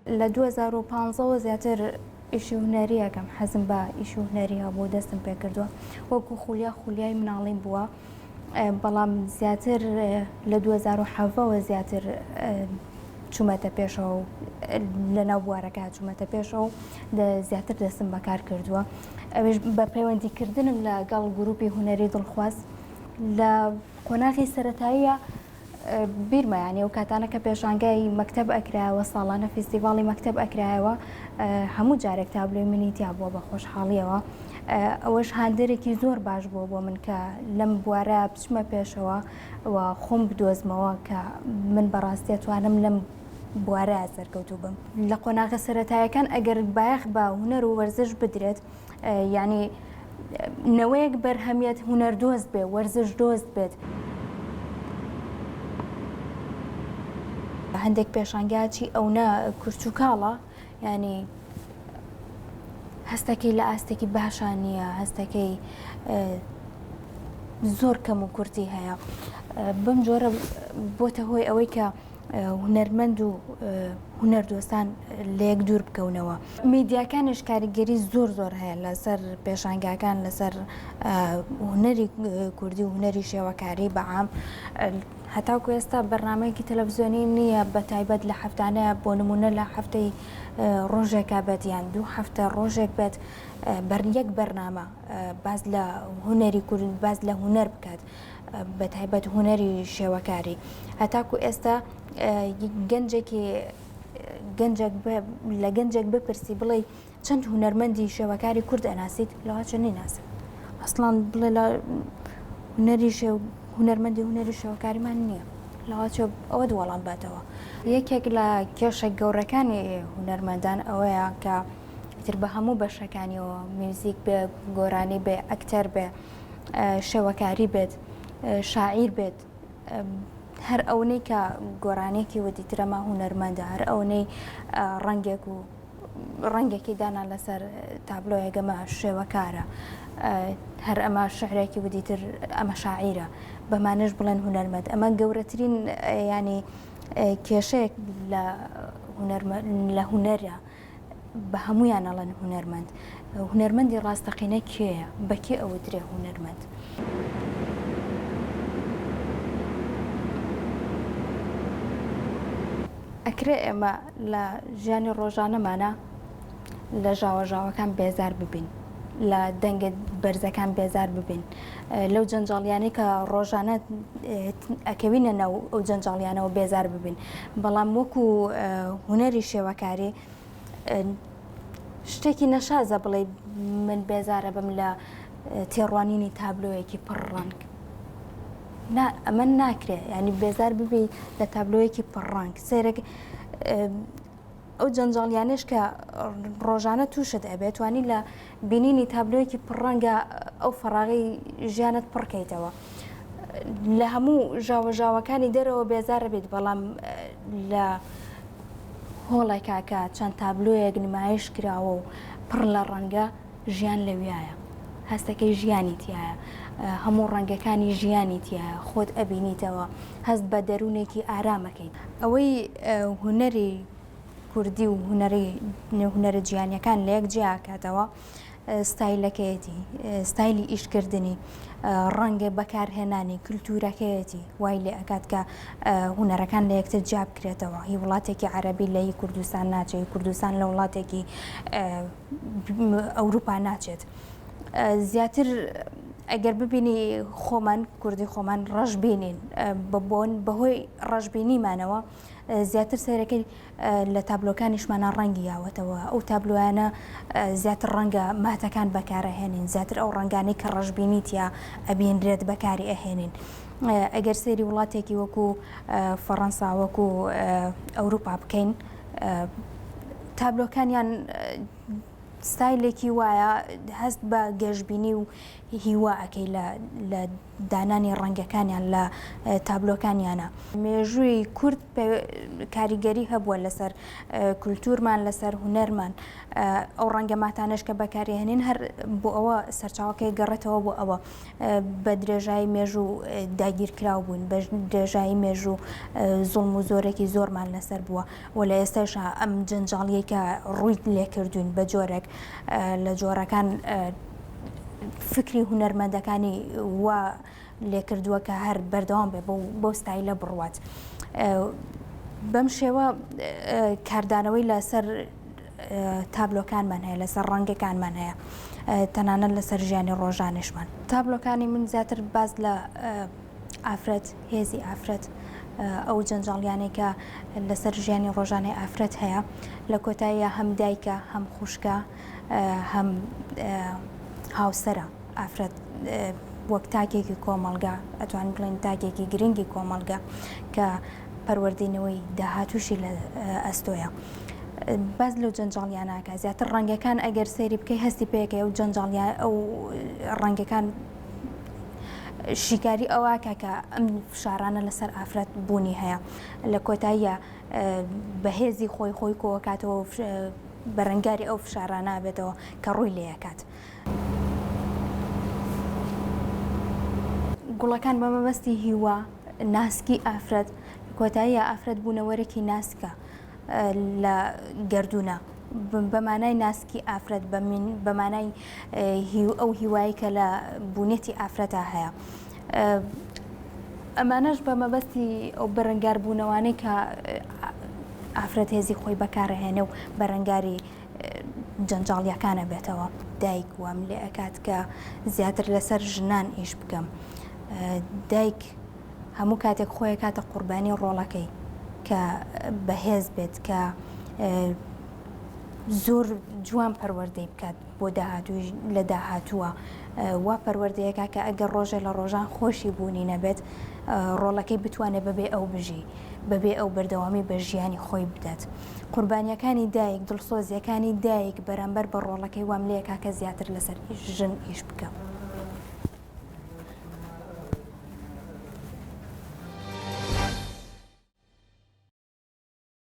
لە 2015 وە زیاتر ئیشی هونەری ئەکەم، حەزم بە ئیشی هونەری هەبوو دەستم پێکردووە، وەکو خولیا خولیای مناڵیم بووە، بەڵام زیاتر لە 2017 وە زیاتر چوومەتە پێشەوە و لەناو بوارەکە چوومەتە پێشەوە و زیاتر دەستم بەکار کردووە، ئەویش بە پەیوەندیکردنم لەگەڵ گروپی هونەری دڵخواز لە قۆناغی سەرەتاییە بیرمە یانی ئەو کاتانە کە پێشانگای مەکتەب ئەکرایەوە ساڵانە فیستیڤاڵی مەکتەب ئەکرایەوە هەموو جارێک تابلۆی منی تیا بووە بە خۆشحاڵیەوە ئەوەش هاندەرێکی زۆر باش بووە بۆ من کە لەم بوارە بچمە پێشەوە و خۆم بدۆزمەوە کە من بەڕاستی توانم لەم بوارە سەرکەوتوو بم لە قۆناغە سەرەتایەکان ئەگەر بایەخ بە هونەر و وەرزش بدرێت یانی نەوەیەک بەرهەمیەت هونەر دۆست بێ وەرزش دۆست بێت. هەندێک پێشانگا چی ئەونە کورچ و کاڵە ینی هەستەکەی لە ئاستێکی باشان نییە هەستەکەی زۆر کەم و کورتی هەیە بەم جۆرە بۆتە هۆی ئەوەی کە هونەرمەند و هونەردۆستان لەیەک دوور بکەونەوە. میدیاکانیش کاریگەری زۆر زۆر هەیە لەسەر پێشانگاکان، لەسەر هونەری کوردی و هونەری شێوەکاری بە عام. هەتاکو ئێستا بەرنامەیەکی تەلەفزیۆنی نییە بە تایبەت لە هەفتانەیە بۆ نمونە لە هەفتەی ڕۆژێکا بێت یان دوو هەفتە ڕۆژێک بێت بەر یەک بەرنامە باس لە هونەری کورد باس لە هونەر بکات. بەتایبەت هونەری شێوەکاری هەتاکو ئێستا گەنجێکی گەنجێک لە گەنجێک بپرسی بڵێ چەند هونەرمەندی شێوەکاری کورد ئەناسیت لەواچە نیناسم ئەسڵان بڵێ لە هونەری شێو هونەرمەندی هونەری شێوەکاریمان نییە لەواچە ئەوە وەڵام باتەوە یەکێک لە کێشە گەورەکانی هونەرمەندان ئەوەیە کە تر بە هەموو بەشەکانیەوە میوزیک بێ گۆرانی بێ ئەکتەر بێ شێوەکاری بێت، شاعیر بێت، هەر ئەونەی کە گۆرانیەکی وتی ترەمە هونەرمەندە، هەر ئەونەی ڕەنگێک و ڕەنگێکی دانا لەسەر تابلۆیەک ئەمە شێوەکارە، هەر ئەمە شعرێکی وتی تر ئەمە شاعیرە، بەمانەش بڵێن هونەرمەند. ئەمە گەورەترین ینی کێشەیەک لە لە هونەرە. بە هەموویان ئەڵێن هونەرمەند. هونەرمەندی ڕاستەقینە کێیە؟ بە کێ ئەوترێ هونەرمەند؟ ئەکرێ ئێمە لە ژیانی ڕۆژانەمانا لە ژاوەژاوەکان بێزار ببین، لە دەنگە بەرزەکان بێزار ببین، لەو جەنجاڵیانەی کە ڕۆژانە ئەکەوینە ناو ئەو جەنجاڵیانەوە بێزار ببین، بەڵام وەکو هونەری شێوەکاری شتێکی نەشازە بڵێ من بێزارە بم لە تێڕوانینی تابلۆیەکی پڕ ڕەنگ نا ئەمە ناکرێ ینی بێزار ببی لە تابلۆیەکی پڕ ڕەنگ سێرەک ئەو جەنجاڵیانەش کە ڕۆژانە تووشت ئەبێت توانی لە بینینی تابلۆیەکی پڕڕەنگە ئەو فەراغی ژیانت پڕکەیتەوە لە هەموو ژاوەژاوەکانی دەرەوە بێزارە بیت بەڵام لە هۆڵێکا کە چەند تابلۆیەک نمایش کراوە و پڕ لە ڕەنگە ژیان لەویایە هەستەکەی ژیانی تایە هەموو ڕەنگەکانی ژیانی تایە خۆت ئەبینیتەوە هەست بە دەروونێکی ئارامەکەیت ئەوەی هونەری کوردی و هونەری هونەرە جیهانیەکان لە یەک جیاکاتەوە ستایلەکەیەتی ستایلی ئیشکردنی ڕەنگە بەکارهێنانی کللتورەکەیەتی وای لێ ئەکات کە هونەرەکان لە یەکتر جیا بکرێتەوە هی وڵاتێکی عەربی لە هی کوردستان ناچێت کوردستان لە وڵاتێکی ئەوروپا ناچێت زیاتر ئەگەر ببینی خۆمان کوردی خۆمان ڕەشبینین بەبۆن بەهۆی ڕەشبینیمانەوە زیاتر سەیرەکەی لە تابلۆکانیشمانا ڕەنگی یاوەتەوە، ئەو تابلۆیانە زیاتر ڕەنگە ماتەکان بەکارئەهێنین، زیاتر ئەو ڕەنگانەی کە ڕەشبینی تیا ئەبینرێت بەکاری ئەهێنین. ئەگەر سەیری وڵاتێکی وەکو فەڕەنسا وەکو ئەوروپا بکەین تابلۆکانیان ستایلێکی وایە هەست بە گەشبینی و هیوا ئەکەی لە لە. دانانی ڕەنگەکانیان لە تابلۆکانیانە. مێژووی کورد کاریگەری هەبووە لەسەر کولتوورمان، لەسەر هونەرمان. ئەو ڕەنگە ماتانەش کە بەکاریهێنین هەر بۆ ئەوە سەرچاوەکەی گەڕێتەوە بۆ ئەوە. بە درێژایی مێژوو داگیرکراو بووین، بە درێژایی مێژوو زوڵم و زۆرێکی زۆرمان لەسەر بووە و لە ئێستاشا ئەم جەنجاڵیەی کە ڕووی لێکردوین بە جۆرێک لە جۆرەکان فکری هونەرمەندەکانی وا لێکردووە کە هەر بەردەوام بێ بەو ستایلە بڕوات. بەم شێوە کاردانەوەی لەسەر تابلۆکانمان هەیە، لەسەر ڕەنگەکانمان هەیە، تەنانەت لەسەر ژیانی ڕۆژانەشمان. تابلۆکانی من زیاتر باس لە ئافرەت، هێزی ئافرەت، ئەو جەنجاڵیانەی کە لەسەر ژیانی ڕۆژانەی ئافرەت هەیە، لە کۆتاییە هەم دایکە، هەم خوشکە، هەم هاوسەرە. ئافرەت وەک تاکێکی کۆمەڵگا، ئەتوانین بڵێین تاکێکی گرنگی کۆمەڵگا کە پەروەردەی نەوەی داهاتووشی لە ئەستۆیە. باس لەو جەنجاڵیانە ئەکا زیاتر ڕەنگەکان ئەگەر سەیری بکەی هەستی پێکەی ئەو جەنجاڵیان ئەو ڕەنگەکان شیکاری ئەوە کە کە ئەم فشارانە لەسەر ئافرەت بوونی هەیە لە کۆتاییە بەهێزی خۆی خۆی کۆکاتەوە بەرەنگاری ئەو فشارانە بێتەوە کە ڕووی لێکات. گوڵەکان بە مەبەستی هیوا، ناسکی ئافرەت، لە کۆتاییا ئافرەت بوونەوەرێکی ناسکە لە گەردوونە، بە مانای ناسکی ئافرەت بە مانای ئەو هیوایەی کە لە بوونێتی ئافرەتا هەیە. ئەمانەش بە مەبەستی ئەو بەرەنگاربوونەوانەی کە ئافرەت هێزی خۆی بەکارەهێنێ و بەرەنگاری جەنجاڵیەکان ئەبێتەوە. دایک وام لێ ئەکات کە زیاتر لەسەر ژنان ئیش بکەم. دایک هەموو کاتێک خۆی ئەکاتە قوربانی ڕۆڵەکەی کە بەهێز بێت، کە زۆر جوان پەروەردەی بکات بۆ داهاتووی لە داهاتووە وا پەروەردەیەکا کە ئەگەر ڕۆژێ لە ڕۆژان خۆشی بوونی نەبێت ڕۆڵەکەی بتوانێت بەبێ ئەو بژی، بەبێ ئەو بەردەوامی بە ژیانی خۆی بدات. قوربانیەکانی دایک، دڵسۆزیەکانی دایک بەرامبەر بە ڕۆڵەکەی وام لێکا کە زیاتر لەسەر ژن ئیش بکەم.